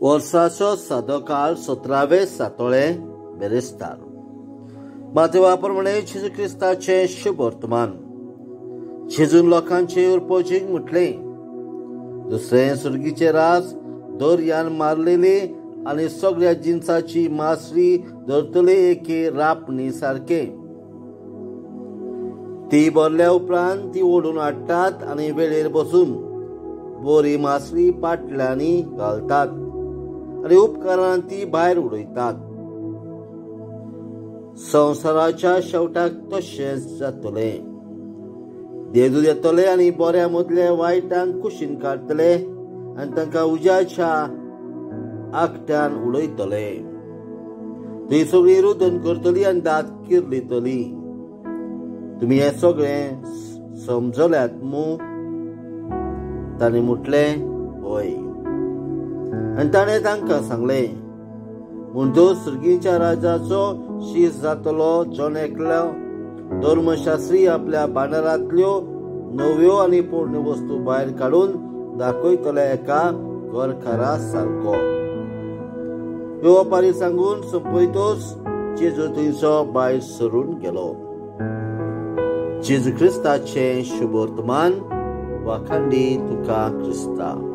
वर्साचो सादो काळ 17वे सातोळे बेरेस्तार. मातेवा प्रमाणे जेजू क्रिस्ताचें शुभ वर्तमान. जेजून लोकांचे उरपोजीक म्हटलें, दुसरें सुर्गीचे रास दर्यान मारलेली आनी सगळ्या जिनसाची मासरी धरतले एके रापणी सारके. ती भरल्या उपरांत ती ओडून हाडटात आनी वेळेर बसून बोरी मासरी पाटल्यांनी घालतात आनी उपकरणां ती भायर उडयतात. संवसाराच्या शेवटाक तशेंच जातलें. देजू येतले आनी बऱ्या मदल्या वायटांक कुशीन काडटले आनी तांकां उज्याच्या आकट्यान उडयतले. थंय सगळीं रुदन करतली आनी दांत किर्लितली. तुमी हें सगळें समजल्यात मू? ताणें म्हटलें, हय. आनी ताणें तांकां सांगलें, म्हणटच सुर्गीच्या राजाचो शीस जातलो जण एकलो धर्मशास्त्री आपल्या भांडारांतल्यो नव्यो आनी पोरण्यो वस्तू भायर काडून दाखयतल्या एका घरकारा सारको. ह्यो ओपारी सांगून सोंपयतच जेजू थंयचो भायर सरून गेलो. जेजू क्रिस्ताचें शुभ वर्तमान. वाखांडी तुका क्रिस्ता.